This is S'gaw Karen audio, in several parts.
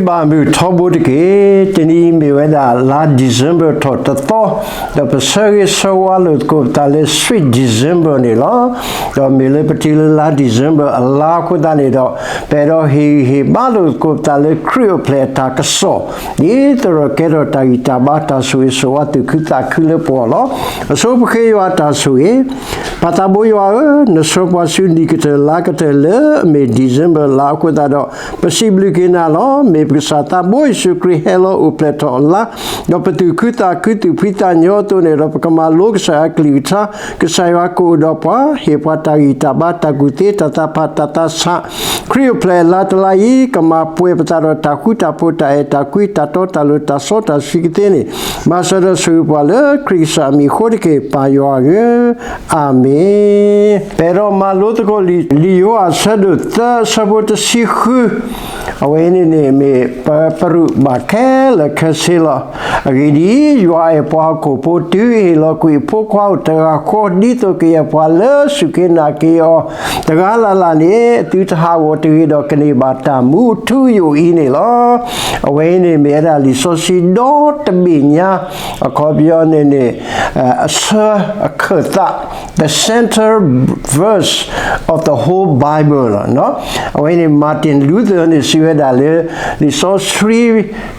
ဘၣ်မုာ်ထီဘိတက့ၢ်. တနံၤအံၤမ့ၢ်ဝဲဒၣ်လါ December ထီၣ်တသီ, ဒီးပဆၢဂ့ၤဆၢဝါလိာ်သကိးပသးလၢ Sweet December န့ၣ်လီၤ. ဒီးမ့ၢ်လၢပတုၤလၢလါ December အလါအဃိသတးန့ၣ်ဒီး ပအဲၣ်ဒိးဟ့ၣ်ဂံၢ်ဟ့ၣ်ဘါလိာ်သကိးပသးလၢခရံာ်အိၣ်ဖျဲၣ်အတၢ်ကစီၣ် ဒ်သိးဒီးကဲထီၣ်တၢ်ဂံၢ်တၢ်ဘါ တၢ်ဆိၣ်ဂ့ၤဆိၣ်ဝါသူၣ်ခုသးခုလၢပဂီၢ်လီၤ. အဆိပဃ့ယွၤတၢ်ဆိၣ်ဂ့ၤ ပၢ်သးဘိယွၤဧၢ, နဆှၢပှၤဆူနံၣ်ကတၢၢ်လါကတၢၢ်လၢအမ့ၢ် December လါအဃိသတးဒီး ပစံးဘျုးက့ၤနၤလီၤ. မ့ၢ်ပကစၢ်သးဘိယ့ၣ်ၡူးခရံာ်ဟဲလီၤအိၣ်ဖျဲၣ်ထီၣ်အလါ, ဒီးပသူၣ်ခုသးခုသူၣ်ဖှံသးညီအသိးန့ၣ်ဒီး ပကမၤလိကစၢ်ယွၤကလုၢ်ကထါ, ကစၢ်ယွၤကအိၣ်ဒီးပှၤ, ဟ့ၣ်ပှၤတၢ်ဂံၢ်တၢ်ဘါ တၢ်ကူၣ်သ့ တၢ်သးဖး တၢ်သးဆး, ခရံာ်အိၣ်ဖျဲၣ်အလါတလါအံၤ ကမၤပှဲၤပသးဒီးတၢ်ဃူတၢ်ဖိး တၢ်အဲၣ်တၢ်ကွံ တၢ်တီတၢ်လိၤ တၢ်စီတၢ်ဆှံကသ့န့ၣ်, မၤစၢၤဒီးဆိၣ်ဂ့ၤပှၤလၢခရံာ်ကစၢ်အမံၤအဃိတက့ၢ်, ပၢ်ယွၤဧၢ, အၤမ့ၣ်. ပအဲၣ်ဒိးမၤလိသကိးလံာ် လံာ်ယိၤဟၣ်အဆၢဒိၣ်သၢ အဆၢဖိတဆံဃု, အဝဲန့ၣ်န့ၣ်မ့ၢ်ပပရူးဘၣ်ခဲလၢာ်ခဲဆ့လီၤ. အဂ့ၢ်ဒ်အံၤ, ယွၤအဲၣ်ပှၤဟီၣ်ခိၣ်ဖိတုၤအဟ့ၣ်လီၤကွံာ်အဖိခွါအိၣ်တဂၤဃီ ဒ်သိးကယဲၢ်ပှၤလၢစူၢ်က့ၤနာ်က့ၤအီၤတဂၤလၢ်လၢ်န့ၣ် သုတဟးဂီၤတဂ့ၤဒီးကန့ၢ်ဘၣ်တၢ်မူအထူအယိာ်အံၤန့ၣ်လီၤ. အဝဲအံၤန့ၣ်မ့ၢ်ဝဲဒၣ်လံာ်စီဆှံဒီတဘ့ၣ်ညါ, အခီပညီန့ၣ်န့ၣ် အဆၢအခၢၣ်သး the central verse of the whole Bible လီၤ. အဝဲန့ၣ် Martin Luther န့ၣ် စံးဝဲဒၣ်လၢ လံာ်စီဆှံ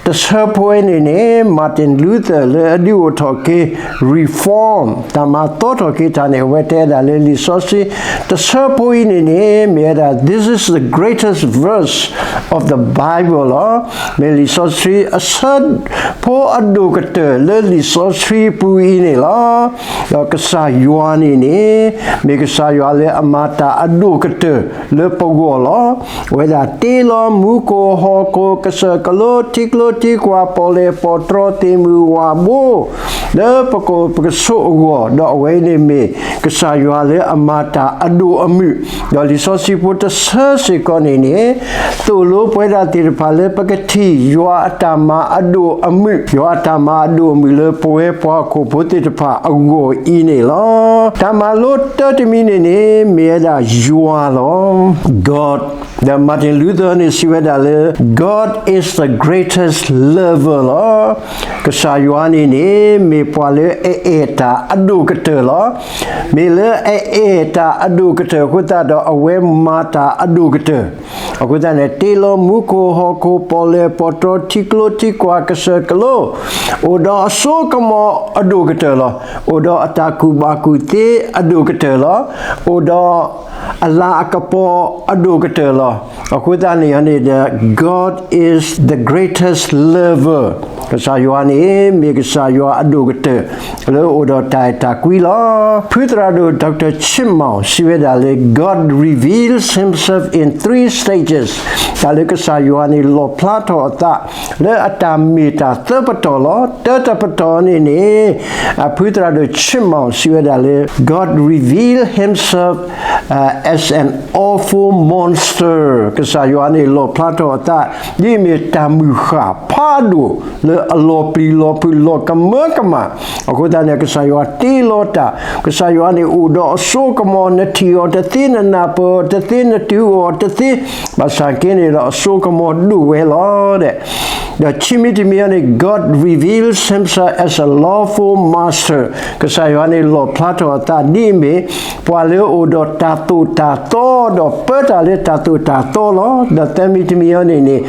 တဆၢဖိဝဲန့ၣ်န့ၣ် Martin Luther လၢအဒုးအိၣ်ထီၣ်က့ၤ Reform တၢ်မၤသီထီၣ်က့ၤတၢ်န့ၣ် အဝဲတဲဒၣ်လၢ လံာ်စီဆှံတဆၢဖိအံၤန့ၣ်န့ၣ် မ့ၢ်ဝဲဒၣ် this is the greatest verse of the Bible လီၤ. မ့ၢ်လံာ်စီဆှံအဆၢဖိအဒိၣ်ကတၢၢ်လၢလံာ်စီဆှံပူၤအံၤန့ၣ်လီၤ. ဒီးကစၢ်ယွၤန့ၣ်န့ၣ် မ့ၢ်ကစၢ်ယွၤလၢအမၤတၢ်အဒိၣ်ကတၢၢ်လၢပဂီၢ်လီၤ. အဝဲဒၣ်တ့လီၤမူခိၣ်ဟီၣ်ခိၣ်ကစၢၢ်ကလိ ထံကျိထံကွၢ် ပီၣ်လဲၣ်ပီၣ်တြီ သ့ၣ်မုၢ်ဝၣ်ဘိ လၢပကီၢ်ပကဆိးအဂီၢ်, ဒီးအဝဲန့ၣ်မ့ၢ်ကစၢ်ယွၤလၢအမၤတၢ်အဒိၣ်အမုာ်, ဒီးလံာ်စီဆှံဖိတဆၢစ့ၢ်ကီးန့ၣ်န့ၣ် သိၣ်လိပဝဲဒၣ်သ့ၣ်တဖၣ်လၢပကထံၣ်ယွၤအတၢ်မၤအဒိၣ်အမုာ်, ယွၤအတၢ်မၤအဒိၣ်အမုာ်လၢပဝဲပှၤဟီၣ်ခိၣ်ဖိသ့ၣ်တဖၣ်အဂီၢ်အံၤန့ၣ်လီၤ. တၢ်မၤလိတၢတမံၤန့ၣ်န့ၣ် မ့ၢ်ဝဲဒၣ်ယွၤလီၤ. God ဒီး Martin Luther န့ၣ် စံးဝဲဒၣ်လၢ God is the greatest lover လီၤ. ကစၢ်ယွၤန့ၣ်န့ၣ် မ့ၢ်ပှၤလၢအအဲၣ်တၢ်အဒိၣ်ကတၢၢ်လီၤ. မ့ၢ်လၢအအဲၣ်တၢ်အဒိၣ်ကတၢၢ်အဃိသတးဒီး အဝဲမၤတၢ်အဒိၣ်ကတၢၢ်. အဃိသတးန့ၣ် တ့လီၤမူခိၣ်ဟီၣ်ခိၣ် ပီၣ်လဲၣ်ပီၣ်တြီ ထံကျိထံကွၢ် ကစၢၢ်ကလိ အိၣ်ဒီးအစိကမီၤအဒိၣ်ကတၢၢ်လီၤ. အိၣ်ဒီးအတၢ်ကူၣ်ဘၣ်ကူၣ်သ့အဒိၣ်ကတၢၢ်လီၤ. အိၣ်ဒီးအလၤအကပီၤအဒိၣ်ကတၢၢ်လီၤ. အဃိသတးန့ၣ်န့ၣ်ဒီး God is the greatest lover. ကစၢ်ယွၤန့ၣ် မ့ၢ်ကစၢ်ယွၤအဒိၣ်ကတၢၢ် လၢအအိၣ်ဒီးတၢ်အဲၣ်တၢ်ကွံလီၤ. ဖုသရၣ်ဒိၣ် Doctor Chitmon စံးဝဲဒၣ်လၢ God reveals himself in three stages. တၢ်လၢကစၢ်ယွၤန့ၣ် လီၣ်ဖျါထီၣ်အသး လၢအတၢ်မ့ၢ်တၢ်သၢပတီၢ်လီၤ. တၢတပတီၢ်န့ၣ်န့ၣ် အဖုသရၣ်ဒိၣ် Chitmon စံးဝဲဒၣ်လၢ God reveal himself uh, as an awful monster. ကစၢ်ယွၤန့ၣ် လီၣ်ဖျါထီၣ်အသး ဒ်အမ့ၢ်တၢ်မုၢ်ဃၢ်ဖးဒိၣ် လၢအလီၤပျံၤလီၤဖုးလီၤကမၢကမၣ်. အဃိသတးန့ၣ် ကစၢ်ယွၤတ့လီၤတၢ်, ကစၢ်ယွၤန့ၣ်အိၣ်ဒီးအစိကမီၤ, နထံၣ်အီၤတသ့, နနၢ်ပၢၢ်အီၤတသ့, နတုၤအီၤတသ့, ဘၣ်ဆၣ်က့န့ၣ်ဒီးအစိကမီၤဒိၣ်ဝဲလီၤ. ဒီးခံမံၤတမံၤအံၤန့ၣ် God reveals himself as a lawful master. ကစၢ်ယွၤန့ၣ်လီၣ်ဖျါထီၣ်အသးဒ်အမ့ၢ် ပှၤလၢအအိၣ်ဒီးတၢ်သိၣ်တၢ်သီ ဒီးပၢတၢ်လၢတၢ်သိၣ်တၢ်သီလီၤ. ဒီးသၢမံၤတမံၤအံၤန့ၣ်န့ၣ်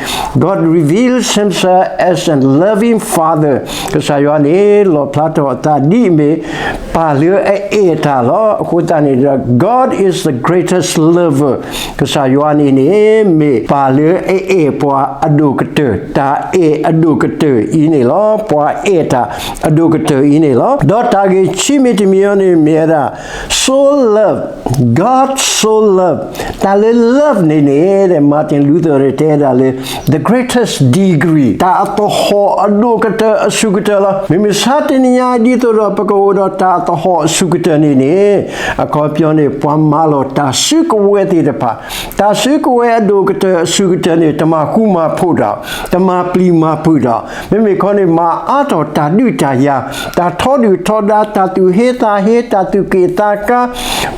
God reveals himself as a loving father. ကစၢ်ယွၤန့ၣ်လီၣ်ဖျါထီၣ်အသးဒ်အမ့ၢ် ပၢ်လၢအအဲၣ်တၢ်လီၤ. အဃိသတးန့ၣ်ဒီး God is the greatest lover. ကစၢ်ယွၤန့ၣ်န့ၣ် မ့ၢ်ပၢ်လၢအအဲၣ်ပှၤအဒိၣ်ကတၢၢ်, တၢ်အဲၣ်အဒိၣ်ကတၢၢ်အံၤန့ၣ်လီၤ. ပှၤအဲၣ်တၢ်အဒိၣ်ကတၢၢ်အံၤန့ၣ်လီၤ. ဒီးတၢ်ဂ့ၢ်ခံမံၤတမံၤအံၤန့ၣ်မ့ၢ်ဝဲဒၣ် so love, God so love. တၢ်လၢ love န့ၣ်န့ၣ် Martin Luther တဲဒၣ်လၢ the greatest degree, တၢ်အသဟီၣ်အဒိၣ်ကတၢၢ်အဆူၣ်ကတၢၢ်လီၤ. မ့မ့ၢ်ဆါတနံၤညါ ဒ်သိးဒီးပကအိၣ်ဒီးတၢ်အသဟီၣ်အဆူၣ်ကတၢၢ်န့ၣ်န့ၣ် အခီပညီန့ၣ် ပှၤမၤလီၤတၢ်စုကဝဲၤသ့ၣ်တဖၣ်, တၢ်စုကဝဲၤအဒိၣ်ကတၢၢ်အဆူၣ်ကတၢၢ်န့ၣ် တမၤဃူမၤဖိးဒီး တမၤပျံၤမၤဖုးဒီး မ့မ့ၢ်ခီန့ၣ် မၤအါထီၣ်တၢ်ဒုးတၢ်ယၤ, တၢ်ထီဒုၣ်ထီဒါ, တၢ်သူၣ်ဟ့သးဟ့, တၢ်သူၣ်က့ၣ်သးကါ,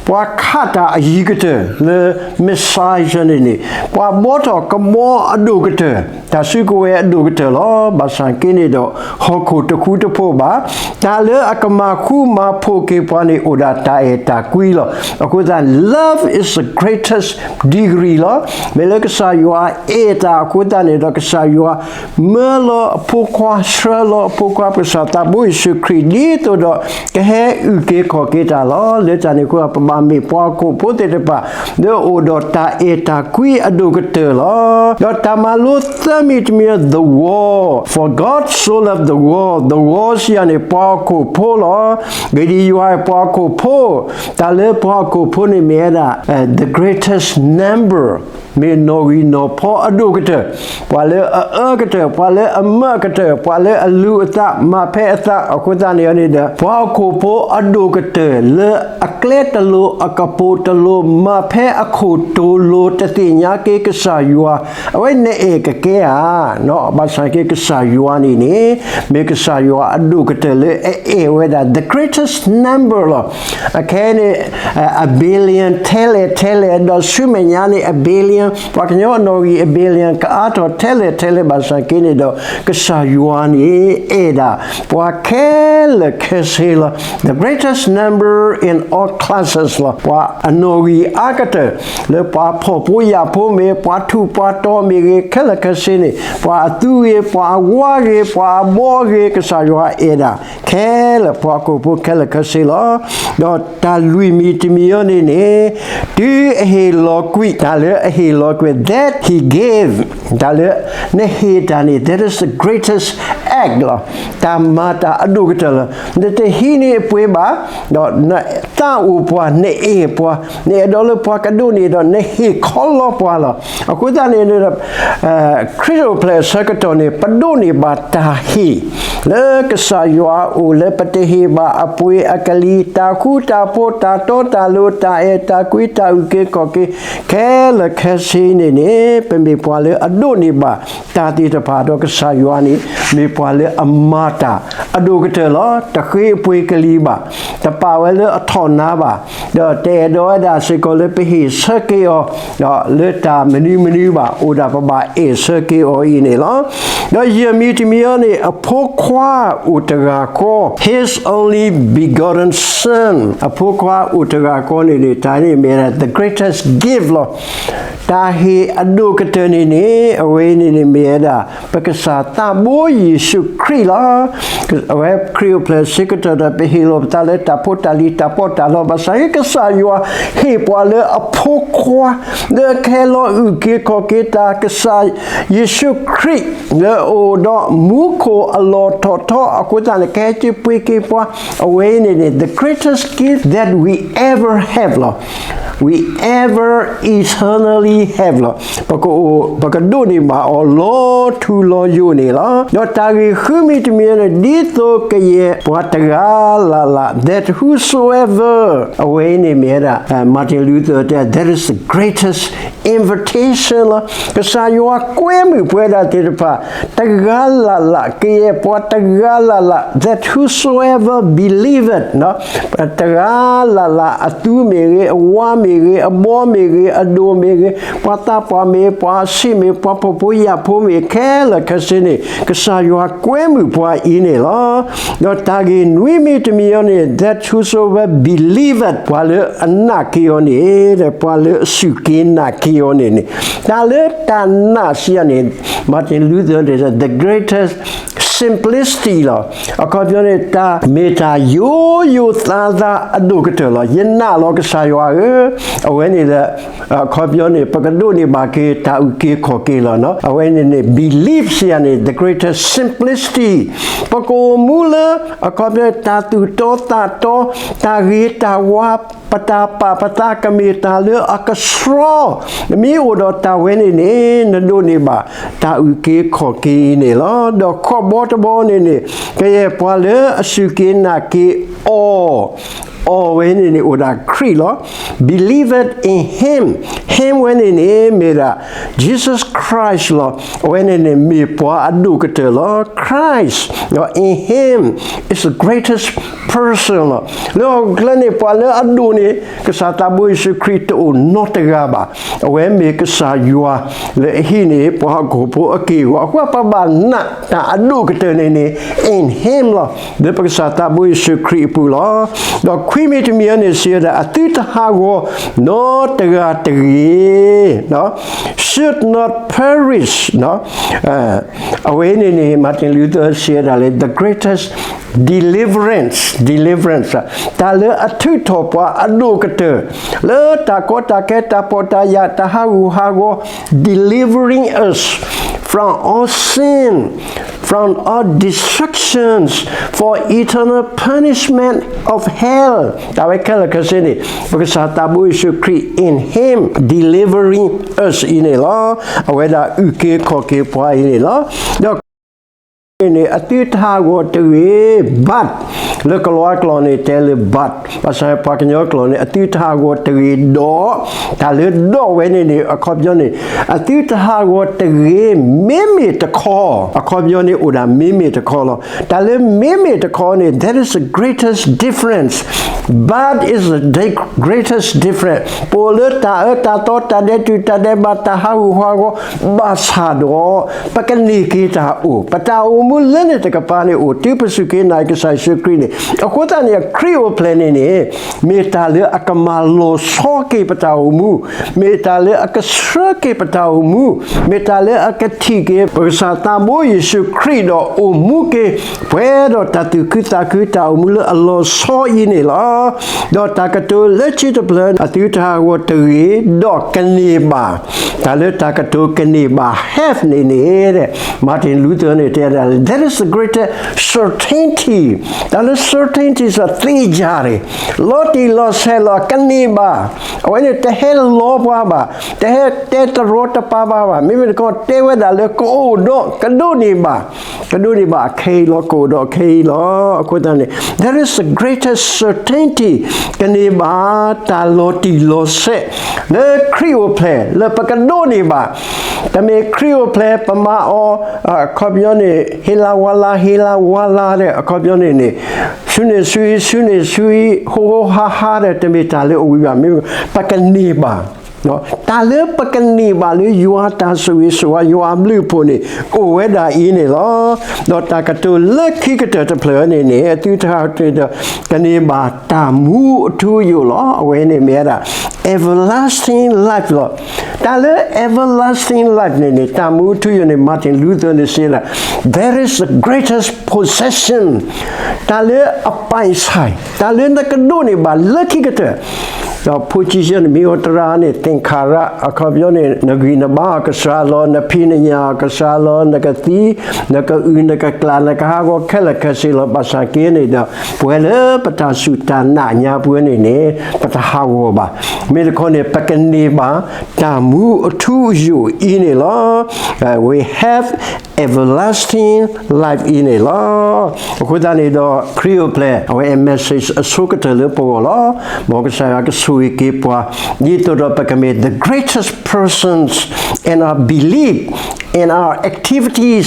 ပှၤခးတၢ်အယံၤကတၢၢ်လၢ missile န့ၣ်န့ၣ်, ပှၤဘှီထီၣ်ကဘီအဒိၣ်ကတၢၢ် တၢ်စုကဝဲၤအဒိၣ်ကတၢၢ်လီၤ. ဘၣ်ဆၣ်က့န့ၣ်ဒီး ဟီၣ်ခိၣ်တဃူတဖိးဘၣ်. တၢ်လၢအကမၤဃူမၤဖိးက့ၤပှၤန့ၣ် အိၣ်ဒၣ်တၢ်အဲၣ်တၢ်ကွံလီၤ. အဃိသတးန့ၣ် love is the greatest degree လီၤ. မ့ၢ်လၢကစၢ်ယွၤအဲၣ်တၢ်အဃိသတးန့ၣ်ဒီး ကစၢ်ယွၤ မၢလီၤအဖိခွါ, ဆှၢလီၤအဖိခွါ ပကစၢ်သးဘိယ့ၣ်ၡူးခရံာ် ဒ်သိးဒီး ကဟဲအုၣ်က့ၤခီၣ်က့ၤတၢ်လီၤ. လၢတၢ်န့ၣ်အဃိ ပဘၣ်မ့ၢ်ပှၤဟီၣ်ခိၣ်ဖိသ့ၣ်တဖၣ် လၢအအိၣ်ဒီးတၢ်အဲၣ်တၢ်ကွံအဒိၣ်ကတၢၢ်လီၤ. ဒီးတၢ်မၤလိသၢမံၤတမံၤ the world, for God so loved the world, the world စံးယၤန့ၣ် ပှၤဟီၣ်ခိၣ်ဖိလီၤ. ကဒံယွၤပှၤဟီၣ်ခိၣ်ဖိ, တၢ်လၢပှၤဟီၣ်ခိၣ်ဖိန့ၣ်မ့ၢ်ဝဲဒၣ် the greatest number မ့ၢ်နီၣ်ဂံၢ်နီၣ်ဖီအဒိၣ်ကတၢၢ်, ပှၤလၢအအၢကတၢၢ်, ပှၤလၢအမၢကတၢၢ်, ပှၤလၢအလူၤအသးမၤဖဲအသး, အဃိသတးန့ၣ်န့ၣ်ဒီး ပှၤဟီၣ်ခိၣ်ဖိအဒိၣ်ကတၢၢ် လၢအကျဲတလိၤအကပိာ်တလိၤ မၤဖဲအခိၣ်တိၤလိၤ တသ့ၣ်ညါက့ၤကစၢ်ယွၤ, အဝဲနအဲၣ်ကကဲဧါ. ဘၣ်ဆၣ်က့ကစၢ်ယွၤန့ၣ်န့ၣ် မ့ၢ်ကစၢ်ယွၤအဒိၣ်ကတၢၢ်လၢအအဲၣ်ဝဲဒၣ် the greatest number လီၤ. အခဲအံၤန့ၣ် a billion ထဲလဲၣ်ထဲလဲၣ်, ဒီးဆူမဲာ်ညါန့ၣ် a billion, ပှၤကညီအနီၣ်ဂံၢ် a billion ကအါထီၣ်ထဲလဲၣ်ထဲလဲၣ် ဘၣ်ဆၣ်က့န့ၣ်ဒီး ကစၢ်ယွၤန့ၣ်အဲၣ်ဒၣ် ပှၤခဲလၢာ်ခဲဆ့လီၤ. The greatest number in all classes လီၤ. ပှၤအနီၣ်ဂံၢ်အါကတၢၢ် လၢပှၤဖှီၣ်ဖိယာ်ဖိမ့ၢ်ဂ့ၤ, ပှၤထူးပှၤတီၤမ့ၢ်ဂ့ၤ, ခဲလၢာ်ခဲဆ့န့ၣ် ပှၤအသူဂ့ၤ, ပှၤအဝါဂ့ၤ, ပှၤအဘီဂ့ၤ, ကစၢ်ယွၤအဲၣ်ဒၣ် ခဲလၢာ်ပှၤဟီၣ်ခိၣ်ဖိခဲလၢာ်ခဲဆ့လီၤ. ဒီးတၢ်လွံၢ်မံၤတမံၤအံၤန့ၣ်န့ၣ် တုၤအဟ့ၣ်လီၤကွံာ်, တၢ်လၢအဟ့ၣ်လီၤကွံာ် that he gave, တၢ်လၢနဟ့ၣ်တၢ်န့ၣ် that is the greatest act လီၤ. တၢ်မၤတၢ်အဒိၣ်ကတၢၢ်လီၤ. နတဟံးန့ၢ်အပှ့ၤဘၣ်, ဒီးနသးအိၣ်ပှၤ, နအဲၣ်ပှၤ, နအဲၣ်ဒိးလၢပှၤကဒိးန့ၢ်ဒီး နဟ့ၣ်ခီလီပှၤလီၤ. အဃိသတးန့ၣ် ခရံာ်အိၣ်ဖျဲၣ်အဆၢကတီၢ်န့ၣ် ပဒိးန့ၢ်ဘၣ်တၢ်ဟ့ၣ် လၢကစၢ်ယွၤအအိၣ် လၢပတဟ့ၣ်ဘၣ်အပှ့ၤအကလံၤ, တၢ်ဃူတၢ်ဖိး, တၢ်တီတၢ်လိၤ, တၢ်အဲၣ်တၢ်ကွံ, တၢ်အုၣ်က့ၤခီၣ်က့ၤ ခဲလၢာ်ခဲဆ့န့ၣ်န့ၣ် ပမ့ၢ်ပှၤလၢအဒိးန့ၢ်ဘၣ်တၢ်သ့ၣ်တဖၣ်ဒီး ကစၢ်ယွၤန့ၣ် မ့ၢ်ပှၤလၢအမၤတၢ်အဒိၣ်ကတၢၢ်လီၤ. တဃ့အပှ့ၤကလံၤဘၣ်, တပာ်ဝဲလၢအထီၣ်နါဘၣ်, ဒီးတအဲၣ်ဒိးဝဲဒၣ်စ့ၢ်ကီးလၢပဟ့ၣ်ဆၢက့ၤအီၤ ဒီးလၢတၢ်မနုၤမနုၤဘၣ်, အိၣ်ဒၣ်ပဘၣ်အဲၣ်ဆၢက့ၤအီၤအံၤန့ၣ်လီၤ. ဒီးယဲၢ်မံၤတမံၤအံၤန့ၣ် အဖိခွါအိၣ်တဂၤဃီ, his only begotten son, အဖိခွါအိၣ်တဂၤဃီန့ၣ်န့ၣ် တၢ်န့ၣ်မ့ၢ်ဝဲဒၣ် the greatest gift လီၤ. တၢ်ဟ့ၣ်အဒိၣ်ကတၢၢ်န့ၣ်န့ၣ် အဝဲန့ၣ်န့ၣ်မ့ၢ်ဝဲဒၣ် ပကစၢ်သးဘိယ့ၣ်ၡူးခရံာ်လီၤ. အဝဲခရံာ်အိၣ်ဖျဲၣ်ဆၢကတီၢ်ဒီး ပဟ့ၣ်လီၤပသးလၢတၢ်ဖိတၢ်လံၤတၢ်ပီးတၢ်လီ, ဘၣ်ဆၣ်က့ ကစၢ်ယွၤဟ့ၣ်ပှၤလၢအဖိခွါ လၢကဟဲလီၤအုၣ်က့ၤခီၣ်က့ၤတၢ်, ကစၢ်ယ့ၣ်ၡူးခရံာ် လၢအအိၣ်ဒီးမူခိၣ်အလီၢ်ထီၣ်ထီ အဃိသတးန့ၣ် ကဟဲက့ၤပှ့ၤက့ၤပှၤ, အဝဲအံၤန့ၣ်န့ၣ် the greatest gift that we ever have လီၤ. We ever eternally have လီၤ. ပကအိၣ်, ပကဒိးန့ၢ်ဘၣ်အီၤလီၤထူလီၤယိာ်န့ၣ်လီၤ. ဒီးတၢ်ဂ့ၢ်ဃုမံၤတမံၤန့ၣ် ဒ်သိးကယဲၢ်ပှၤတဂၤလၢ်လၢ်, that whosoever, အဝဲအံၤန့ၣ်မ့ၢ်ဝဲဒၣ် Martin Luther တဲ that is the greatest invitation လီၤ. ကစၢ်ယွၤကွဲမုာ်ပဝဲဒၣ်သ့ၣ်တဖၣ် တဂၤလၢ်လၢ်, ကယဲၢ်ပှၤတဂၤလၢ်လၢ်, that whosoever believeth တဂၤလၢ်လၢ်, အသူမ့ၢ်ဂ့ၤ, အဝါမ့ၢ်ဂ့ၤ, အဘီမ့ၢ်ဂ့ၤ, အဒိၣ်မ့ၢ်ဂ့ၤ, ပှၤသးပှၢ်မ့ၢ်, ပှၤဆံးမ့ၢ်, ပှၤဖှီၣ်ဖိယာ်ဖိမ့ၢ်, ခဲလၢာ်ခဲဆ့န့ၣ် ကစၢ်ယွၤကွဲမုာ်ပှၤအံၤန့ၣ်လီၤ. ဒီးတၢ်ဂ့ၢ်နွံမံၤတမံၤအံၤန့ၣ် that whosoever believeth ပှၤလၢအနာ်က့ၤအီၤန့ၣ်, ပှၤလၢအစူၢ်က့ၤနာ်က့ၤအီၤန့ၣ်န့ၣ်, တၢ်လၢတၢ်နာ်စံးယၤန့ၣ် Martin Luther န့ၣ် the greatest simplicity လီၤ. အခီပညီန့ၣ် တၢ်မ့ၢ်တၢ်ယိယိသးသးအဒိၣ်ကတၢၢ်လီၤ. ယနာ်လီၤကစၢ်ယွၤဧၢ, အဝဲန့ၣ်ဒီး အခီပညီန့ၣ် ပကဒိးန့ၢ်ဘၣ်က့ၤတၢ်အုၣ်က့ၤခီၣ်က့ၤလီၤ. အဝဲန့ၣ်န့ၣ် belief စံးယၤန့ၣ် the greatest simplicity ပကအိၣ်မူလၢ အခီပညီ တၢ်သူၣ်တီသးတီ, တၢ်ဂ့ၤတၢ်ဝါ, ပတၢ်ပာ်ပသးကမ့ၢ်တၢ်လၢအကဆှီ, နမ့ၢ်အိၣ်ဒီးတၢ်ဝဲန့ၣ်န့ၣ် နဒိးန့ၢ်ဘၣ် တၢ်အုၣ်က့ၤခီၣ်က့ၤအံၤန့ၣ်လီၤ. ဒီးခီၣ်ဘီတဘီန့ၣ်န့ၣ် ကယဲၢ်ပှၤလၢအစူၢ်က့ၤနာ်က့ၤအီၤ အီၤဝဲန့ၣ်န့ၣ် အိၣ်ဒၣ်ခရံာ်လီၤ. Believeth in him, him ဝဲန့ၣ်န့ၣ် မ့ၢ်ဒၣ် Jesus Christ လီၤ. အဝဲန့ၣ်န့ၣ်မ့ၢ်ပှၤအဒိၣ်ကတၢၢ်လီၤ. Christ, in him is the greatest person လီၤ. လၢဟီၣ်ခိၣ်ချၢန့ၣ် ပှၤလၢအဒိၣ်န့ၣ် ကစၢ်သးဘိယ့ၣ်ၡူးခရံာ်တအိၣ်နီတဂၤဘၣ်. အဝဲမ့ၢ်ကစၢ်ယွၤလၢအဟံးန့ၢ် ပှၤဟီၣ်ခိၣ်ဖိအက့ၢ်အဂီၤ. အဃိပဘၣ်နာ်တၢ်အဒိၣ်ကတၢၢ်န့ၣ်န့ၣ် in him လီၤ. လၢပကစၢ်သးဘိယ့ၣ်ၡူးခရံာ်အပူၤလီၤ. ဒီးခွံမံၤတမံၤအံၤန့ၣ် စံးဝဲဒၣ် အသုတဟးဂီၤနီတဂၤတဂ့ၤ should not perish အဝဲန့ၣ်န့ၣ် Martin Luther စံးဝဲဒၣ်လၢ the greatest deliverance, deliverance တၢ်လၢအထုးထီၣ်ပှၤအဒိၣ်ကတၢၢ် လၢတၢ်ကီတၢ်ခဲ တၢ်ဖှီၣ်တၢ်ယာ် တၢ်ဟးဂူာ်ဟးဂီၤ delivering us from all sin, from all destructions, for eternal punishment of hell တၢ်ဝဲခဲလၢာ်ခဲဆ့န့ၣ် ပကစၢ်သးဘိယ့ၣ်ၡူးခရံာ် in him delivering us အံၤန့ၣ်လီၤ. အဝဲဒၣ်အုၣ်က့ၤခီၣ်က့ၤပှၤအံၤန့ၣ်လီၤ. ဒီးန့ၣ် အသုတဟးဂီၤတဂ့ၤ but လၢကလံးကျိာ်န့ၣ် တဲလၢ but ဘၣ်ဆၣ်ပှၤကညီကျိာ်န့ၣ် အသုတဟးဂီၤတဂ့ၤ ဒီး တၢ်လၢဒီးဝဲန့ၣ်န့ၣ် အခီပညီန့ၣ် အသုတဟးဂီၤတဂ့ၤ မ့မ့ၢ်တခီ, အခီပညီန့ၣ်အိၣ်ဒၣ်မ့မ့ၢ်တခီလီၤ. တၢ်လၢမ့မ့ၢ်တခီန့ၣ် that is the greatest difference, but is the greatest difference ပအိၣ်လၢတၢ်အၢတၢ်သီ တၢ်ဒဲးတူၢ်တၢ်ဒဲးဘး တၢ်ဟးဂူာ်ဟးဂီၤ ဘၣ်ဆၣ်ဒီး ပကန့ၢ်က့ၤတၢ်အိၣ်, ပတၢ်အိၣ်မူလၢန့ၣ်တကပၤန့ၣ် အိၣ်တုၤပစူၢ်က့ၤနာ်က့ၤကစၢ်ယ့ၣ်ၡူးခရံာ်န့ၣ်. အဃိသတးန့ၣ် ခရံာ်အိၣ်ဖျဲၣ်န့ၣ်န့ၣ် မ့ၢ်တၢ်လၢအကမၤလီၤဆီက့ၤပတၢ်အိၣ်မူ, မ့ၢ်တၢ်လၢအကဆှၢက့ၤပတၢ်အိၣ်မူ, မ့ၢ်တၢ်လၢအကထံၣ်က့ၤ ပကစၢ်သးဘိယ့ၣ်ၡူးခရံာ်ဒီးအိၣ်မူက့ၤ ပှဲၤဒီးတၢ်သူၣ်ခုသးခု တၢ်အိၣ်မူလၢအလီၤဆီအံၤန့ၣ်လီၤ. ဒီးတၢ်ကတိၤလၢခံတဖျၢၣ် အသုတဟးဂီၤတဂ့ၤ ဒီးကန့ၢ်ဘၣ်, တၢ်လၢတၢ်ကတိၤကန့ၢ်ဘၣ် have န့ၣ်န့ၣ် Martin Luther န့ၣ်တဲဒၣ်လၢ that is the greatest certainty, တၢ်လၢ certainty စ့ၢ်သ့ယၤန့ၣ် လီၤတံၢ်လီၤဆဲးလီၤ ကန့ၢ်ဘၣ်, အဝဲန့ၣ်တဟဲလီပှၤဘၣ်, တဟဲတဲတရီတပါဘၣ်ဘၣ်, မ့မ့ၢ်တခီတဲဝဲဒၣ်လၢကအိၣ်ဒီးကဒိးန့ၢ်ဘၣ်, ကဒိးန့ၢ်ဘၣ်အခဲအံၤလီၤ, ကအိၣ်ဒီးအခဲအံၤလီၤ. အဃိသတးန့ၣ် there is the greatest certainty ကန့ၢ်ဘၣ်တၢ်လီၤတံၢ်လီၤဆဲး လၢခရံာ်အိၣ်ဖျဲၣ်လၢပကဒိးန့ၢ်ဘၣ်, တမ့ၢ်ခရံာ်အိၣ်ဖျဲၣ်ပမၤအီၤ အခီပညီန့ၣ် ဟ့လၤဝါလၤ ဟ့လၤဝါလၤဒီး အခီပညီန့ၣ်န့ၣ် ဆူန့ၣ်ဆူအံၤ ဆူန့ၣ်ဆူအံၤ ဟိဟိဟါဟါဒီး တမ့ၢ်တၢ်လၢအဝံၤဘၣ်, မ့ၢ်ပကန့ၢ်ဘၣ် တၢ်လၢပကန့ၢ်ဘၣ်လၢယွၤတၢ်ဆိၣ်ဂ့ၤဆိၣ်ဝါ ယွၤအဘျုးအဖှိၣ်န့ၣ် အိၣ်ဝဲဒၣ်အံၤန့ၣ်လီၤ. ဒီးတၢ်ကတိၤလၢခံကတၢၢ်တဖျၢၣ်န့ၣ်န့ၣ် အသုတဟးဂီၤတဂ့ၤဒီး ကန့ၢ်ဘၣ်တၢ်မူအထူအယိာ်လီၤ. အဝဲန့ၣ်မ့ၢ်ဝဲဒၣ် everlasting life လီၤ. တၢ်လၢ everlasting life န့ၣ်န့ၣ် တၢ်မူအထူအယိာ်န့ၣ် Martin Luther န့ၣ်စံးဒၣ် that is the greatest possession, တၢ်လၢအပိုင်ဆိုင်, တၢ်လၢနကဒိးန့ၢ်ဘၣ်လၢခံကတၢၢ် ဒီးဖိဆံးဆၢန့ၣ် မ့ၢ်အီၤတရၣ်န့ၣ် သင်္ခါရ အခီပညီန့ၣ် နဂံၢ်နဘါအကစၢ်လီၤ, နဖံးနညၣ်အကစၢ်လီၤ, နကသံ, နကအုၣ်နကကျၢ် နကဟးဂီၤခဲလၢာ်ခဲဆ့လီၤ. ဘၣ်ဆၣ်က့န့ၣ်ဒီး ပဝဲလၢပတၢ်စူၢ်တၢ်နာ်ညါပူၤန့ၣ်န့ၣ် ပတဟးဂီၤဘၣ်. မ့ၢ်တခီန့ၣ် ပကန့ၢ်ဘၣ်တၢ်မူအထူအယိာ်အံၤန့ၣ်လီၤ. We have everlasting life အံၤန့ၣ်လီၤ. အဃိသတးန့ၣ်ဒီး ခရံာ်အိၣ်ဖျဲၣ် အဝဲအ message အဆိကတၢၢ်လၢပဂီၢ်လီၤ. မ်ကစၢ်ယွၤကဆိၣ်ဂ့ၤက့ၤပှၤ ဒ်သိးဒီးပကမ့ၢ် the greatest persons in our belief, in our activities,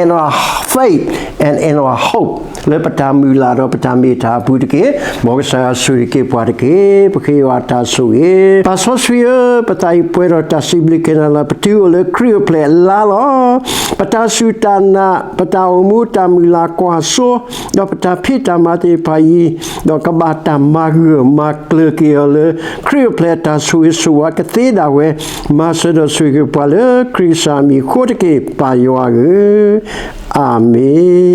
in our faith, and in our hope လၢပတၢ်မုၢ်လၢ်ဒီးပတၢ်မ့ၢ်တၢ်အပူၤတက့ၢ်. မ်ကစၢ်ယွၤဆိၣ်ဂ့ၤက့ၤပှၤတက့ၢ်. ပဃ့ယွၤတၢ်ဆိၣ်ဂ့ၤ. ပၢ်စီဆှံဧၢ, ပသးအံၤပှဲၤဒီးတၢ်စံးဘျုးက့ၤနၤလီၤ. ပတုၤအိၣ်လၢခရံာ်အိၣ်ဖျဲၣ်အလါလီၤ. ပတၢ်စူၢ်တၢ်နာ်, ပတၢ်အိၣ်မူတၢ်မုၢ်လၢ်ကွၢ်စိ, ဒီးပတၢ်ဖံးတၢ်မၤသ့ၣ်တဖၣ်အံၤ, ဒီးကဘၣ်တၢ်မၤဂၢၢ်မၤကျၢၤက့ၤအီၤလၢ ခရံာ်အိၣ်ဖျဲၣ်အတၢ်ဆိၣ်ဂ့ၤဆိၣ်ဝါကသ့ဒၣ်ဝဲ, မၤစၢၤဒီးဆိၣ်ဂ့ၤက့ၤပှၤလၢခရံာ်ကစၢ်အမံၤအဃိတက့ၢ်. ပၢ်ယွၤဧၢ, အၤမ့ၣ်.